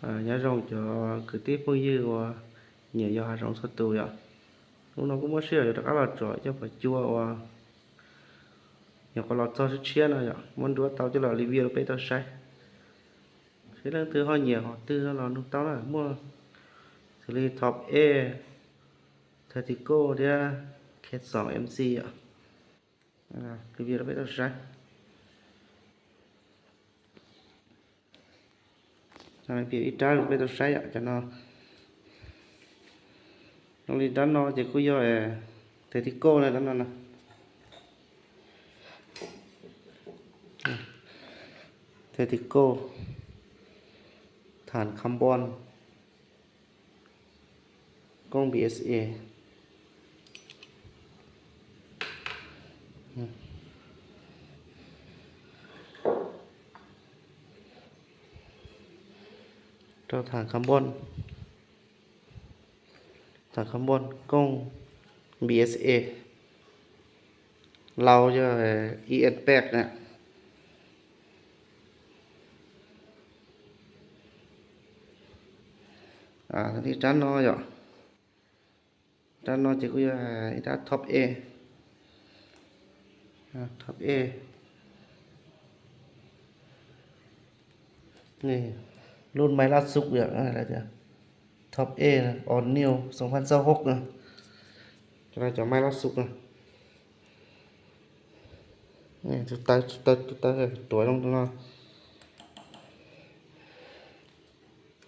Ơ, nhớ rông cho cứ tiếp phung dư ua nhớ yo ha rông thoát tù yo. Lúc nó cũng mất siêu cho các lò trò cho phải chua ua. Nhớ có lò trò xích xiết nó yo. Muốn đua tao cho lò review pê tao sai. Thế lần thứ họ nhớ họ tư nó lò nung tao là mua xử lý top A, thirty cô dia, cat song M C yo. Ơ, review pê tao sai. Cho nên việc ít trái pê tao sai yo, cho nó. Nó đi đánh nó chỉ có do, ơ, thirty cô này đánh nó nè. Thirty cô. Than carbon. Công B S A. Cho than carbon. Than carbon, công B S A. Lau cho, ơ, E N Pack nè. À, thì chắn nó rồi. Chắn nó chỉ có, à, top A. À, top A. Nè, lun maiล่าสุด top A nè, all new song phan sao hok nè. Cho nó cho maiล่าสุดnè. Nè, tụi tao, tụi tao, tụi tao, tụi tao, tụi nó.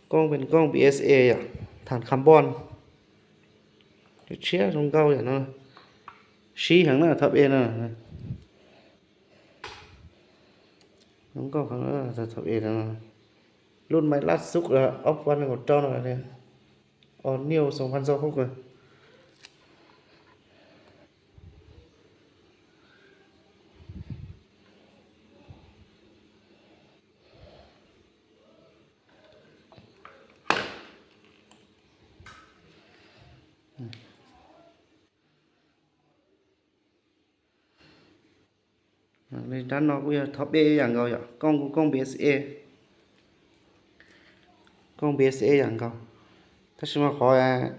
Công pên công B S A à, than carbon. Xiết rông gâu vậy nó. Xí hàng nó top A nó. Rông gâu hàng nó top A nó. Lun maiล่าสุด là ốc văn của trâu nó nè. All new song phan sao hok nè. Lên đó nó cũng top A hàng rồi, công của công B S A. Công B S A hàng rồi. Ta sẽ mà khỏi, à,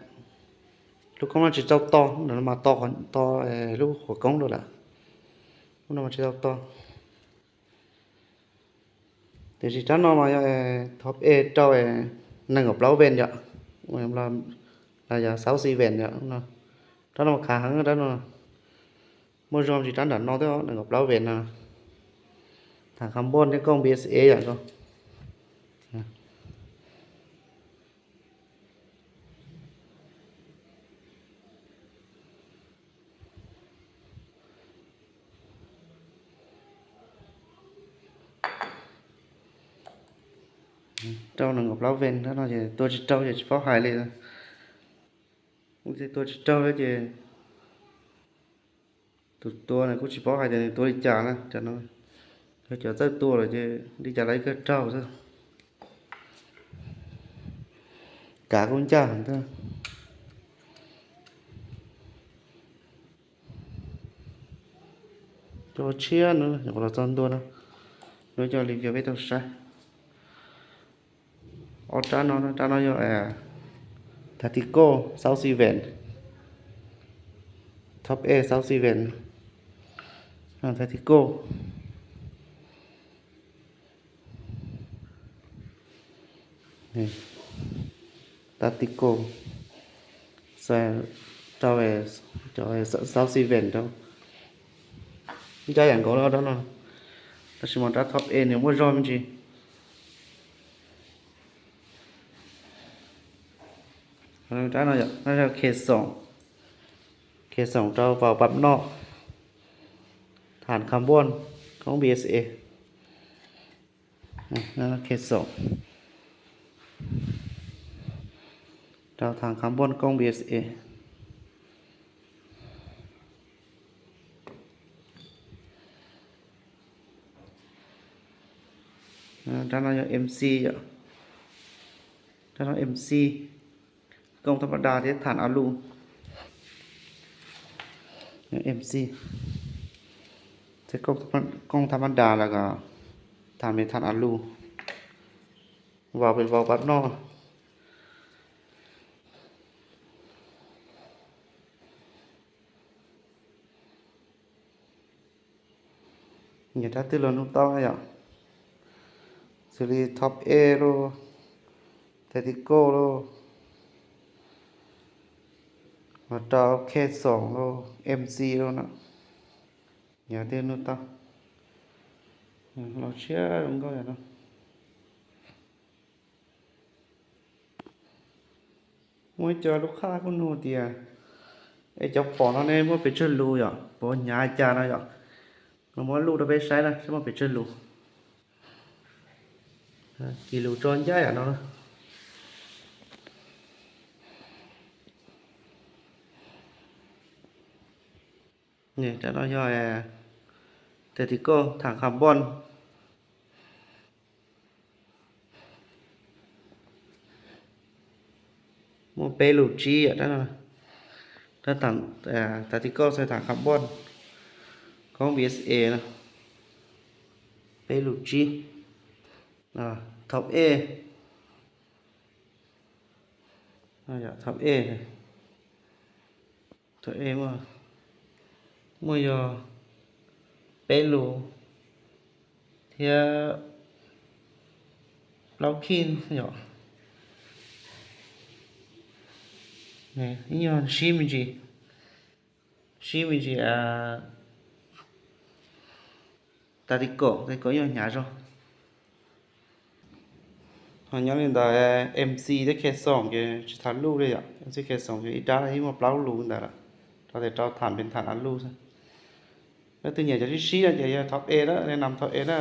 lúc công nó chỉ tao to, nó mà to còn to, à, lúc của công rồi là. Lúc nó mà chỉ tao to. Thì chỉ trắng nó mà, à, top A trâu, à, nâng ở blau ven vậy. Là, là giờ sáu xi ven vậy. Nó. Trắng nó mà khá hẳn trắng nó. Mua dòm chỉ trắng đắn nó thôi, đừng có blau ven nè. Thẳng carbon cái công B S A vậy không? Trâu nâng có blau ven đó nó chỉ tôi chỉ trâu chỉ pháo hài lên. Cũng chỉ tôi chỉ trâu đấy chứ. ຕົວນີ້ກູຊິບອກໃຫ້ ຕົວນີ້ຕົວລິຈານະ ຈານະ ເຈົ້າເຈົ້າຕົວລະເຈົ້າລິຈານໄຫຼເກີດເຈົ້າຊະ ກາກຸນຈານເຈົ້າ ໂຕເຊຍນະ ຢາກລະຈອນຕົວນະ ໂດຍເຈົ້າລິເວຍໄວ້ຕົວຊະ. ອໍ ຕານອນ ຕານອນຢູ່ ເອີ ທາຕິໂກ ຊາວຊີເວັນ ທັອບເອ ຊາວຊີເວັນ ອາ ທາຕິໂກ ນີ້ ທາຕິໂກ ຊາ ເຈົ້າເອ ເຈົ້າເອ ຊາວຊີເວັນ ເຈົ້າ ໃຈຫຍັງກໍແລ້ວເນາະ ແຕ່ຊິມາຕັດທັອບເອນີ້ບໍ່ຍອມຈິ ແລ້ວຈາກນັ້ນ ແລ້ວເຄສອງ ເຄສອງ ເຈົ້າເປົ່າປັບນອກ ຖານຄາບອນຂອງບີເອສເອ ແລ້ວເຄສອງ ເຈົ້າຖານຄາບອນຂອງບີເອສເອ. ເອີ ດ້ານໜ້າເອັມຊີ ດ້ານໜ້າເອັມຊີ ກ່ອງທຳມະດາທີ່ຖານອາລູ ເອັມຊີ ໃສ່ກ່ອງ ກ່ອງທຳມະດາ ແລ້ວກໍຖານເປັນຖານອາລູ. ວາວເປັນວາວປັດນໍ ເນຍ ຖ້າຕື່ມໂລນູຕ້ອງຍາ ຊີຣີທັອບເອໂລ ແທັກຕິໂກໂລ ມາຕາວເຄສອງໂລ ເອັມຊີໂລເນາະ ຍາຕື່ມໂລຕູ້ຕ້ອງ ເນຍ ລອງເຊຍລົງກໍໄດ້ເນາະ. ໂອ້ຍ ເຈົ້າລູກຄ້າຄຸນໂນເຕຍ ໄອ້ເຈົ້າຂອງເຮົານີ້ບໍ່ເປັນເຊີລູຢອກ ບໍ່ຍາຈານເນາະຢອກ ລະບໍ່ລູດເອົາໄປໃຊ້ນະ ບໍ່ເປັນເຊີລູ ກິໂລຈອນໃຫຍ່ອະເນາະ ນີ້ ຈານອອຍແທຕິໂກ ຖັງຄາບອນ ໝໍ້ເປລູຈີອະ ນັ້ນນະ ຖ້າຖັງ ເອີ ແທຕິໂກໃສ່ຖັງຄາບອນ ຂອງບີເອສເອນະ ເປລູຈີ ອາ ທັອບເອ ອາ ທັອບເອ ໂຕເອງວ່າ ໂມຍອ ເປລູ ເທຍ ເລົາຄິນ ຍອ ນີ້ ຍອນຊີມິຈິ ຊີມິຈິ ອາ ຕາຕິໂກ ຕາຕິໂກ ຍອນຍາໂຈ ຮອນຍອນລິນດາ ເອັມຊີ ໄດ້ແຄ່ສອງເກ ຊິທັນລູກເລີຍອະ ເອັມຊີ ແຄ່ສອງເກ ອີດາ ທີ່ມາເປົ່າລູກໄດ້ລະ ເທົ່າແຕ່ເຈົ້າຖານເປັນຖານອັນລູກຊະ ແລ້ວຕົວໃຫຍ່ຈະຊິຊີ້ນະ ຈະທັອບເອເດີ ແນະນຳທັອບເອເດີ